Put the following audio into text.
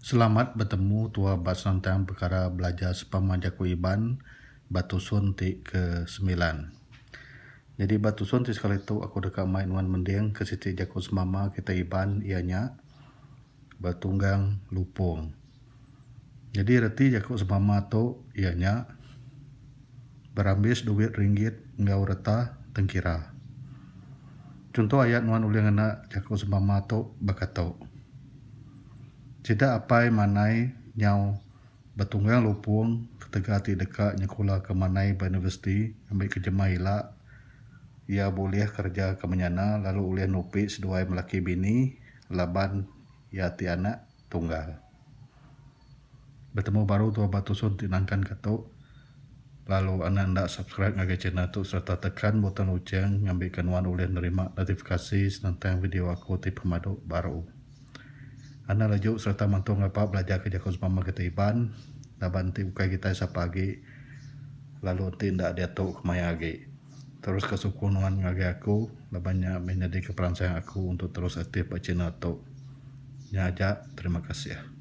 Selamat betemu tua ba senentang pekara belajar sempama jaku Iban ba tusun ti ke semilan. Nyadi ba tusun ti sekali tu aku deka mai nuan mending ke siti jaku sempama kitai Iban iya nya Betunggang Lupong. Nyadi reti jaku sempama tu iya nya berambis duit ringgit enggau reta tengkira. Chunto ayat nuan ulih ngena jaku sempama tu baka tu. Sida apai Manai nyau betunggang lupung ketegal ti deka nyekulaka Manai ba universiti ngambika jemah ila iya bulih kereja ke menyana lalu ulih nupi seduai melaki bini laban iya ti anak tunggal. Betemu baru tua ba tusun ti nangkanka tu lalu anang enda subscribe ngagai channel tu sereta tekan butang loceng ngambika nuan ulih nerima notifikasi senentang video aku ti pemadu baru. Anang leju sereta mantu ngapa belajarka jaku sempama kitai Iban laban enti ukai kitai sapa agi lalu enti enda diatu kemaya agi. Teruska sukung nuan ngagai aku laban nya meh nyadika peransang aku untuk terus aktif ba channel tu. Nya aja, terima kasih.